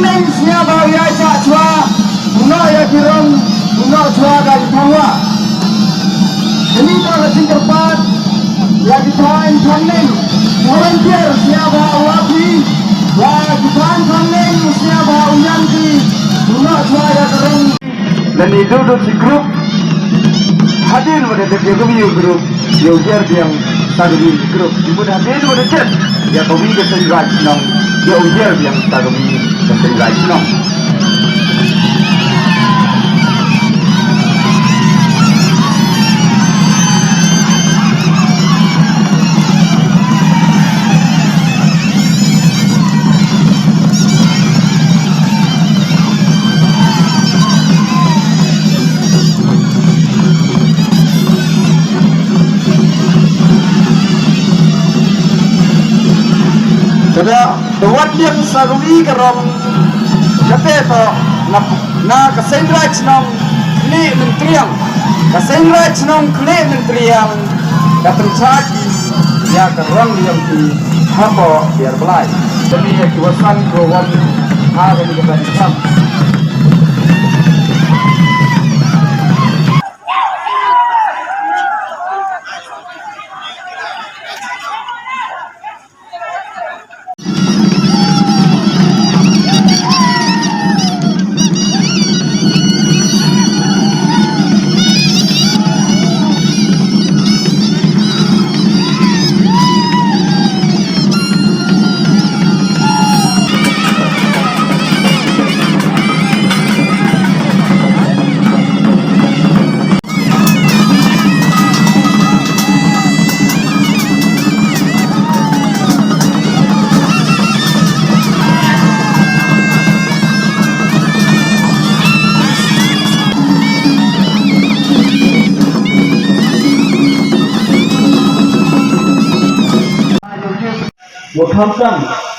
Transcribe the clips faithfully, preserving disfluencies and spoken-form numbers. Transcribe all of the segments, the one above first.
Neng sngewbha u ïa cha chwa, u noh ïa ki rong, u noh chwa ka i thangwa. Kani ka la jingkyrpad ïa ki thaiñ thang neng, volunteer sngewbha u ap ki, ïa ki thaiñ thang neng sngewbha u ïan ki, u noh chwa ïa ka rong. Lane duh duh shi group. Hadien ba da dep ïa kawi ka group, ïa u hiar biang sa kawi ka group. Ki mut hadien ba da dep ïa kawi ka seng raij shnong, ïa u hiar biang sa kawi ka seng raij shnong. Kada, da wat liang sa kawi ka rong, kata to na, na ka seng raij shnong Khlieh Nongtriang. Ka seng raij shnong Khlieh Nongtriang ka pynshai ïa ka rong ïa ki hapoh Biar Blai. Kane ïa ki wasan ko wan ha kane ka ban sam. Wa khamtam,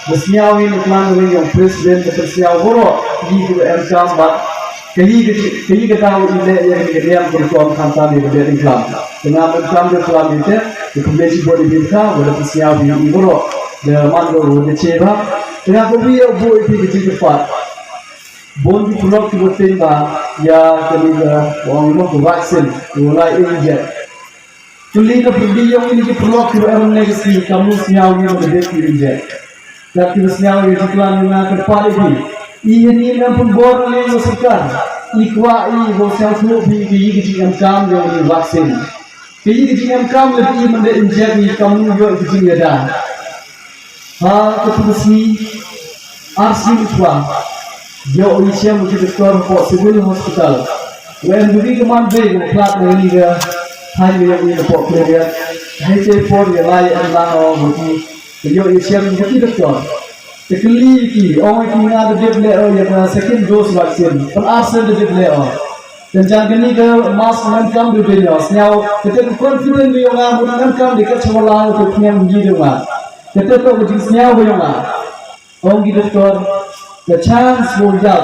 ba sñiaw ïa ka klan ka ring yong president, ka sñiaw waroh, yi ka em kam bad, ka yi ka, ka yi ka daw i leh ïa ka niam ka rukom khamtam ïa ka dei ring klam. Tengah ban kam da klam ïa te, ka kumne chi bot i bin ka, wa da sñiaw ïa i waroh, da man da wa da che ba, tengah ka wi ïa bu i pi ka ji ka pat. Bun ki pulok ki wa tin ba, ïa ka ni ka, wa ong mo ka vaccine, wa lai inject. Kylli na pyrdi ïong ïa ki paralok kiba em ne ka sngi, kamnu sñiaw ïa ka dei ki inject. Kat kiba sñiaw ïa ki plan ïa nga kyrpad ïa ki. I ïa ni na pynbor na ïa ka sorkar. I kwah i ba sñiawthuh phi ïa ki, ïa ki jingem kam ïa ki vaccine. Ki ïa ki jingem kam lada i man da inject i kamnu ïoh ïa ki jingïada. Ha katu ka sngi, ar sngi u chwa, ïoh u shem u doktor hapoh Civil Hospital. U em u ri ka man dei u plat na ri ka thaiñ ka ïoh u hapoh Khliehriat. Hei te por ïa lai em lang o u ki, ka ïoh u shem u ki doktor. Te kylli ki, ong ki nga da dep leh o ïa ka second dose vaccine, pyn ar sien da dep leh o. Te jan kani ka mask ngam kam da dei o, sñiaw, kata ka confident da ïong nga, mut ngam kam da ka chwa lang ka kñiam ngi da nga. Kata ka jingsñiaw da ïong nga. Ong ki doktor, ka chance ba u ïap,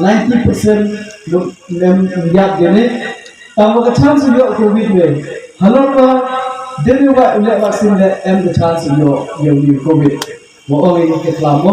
ninety percent lum nem ïap de ne. Tang ba ka chance u ïoh covid ne. Halor ba, dei ne u leh vaccine ne, em ka chance u ïoh, ïoh ni covid. Mo ong ïa ka klam mo.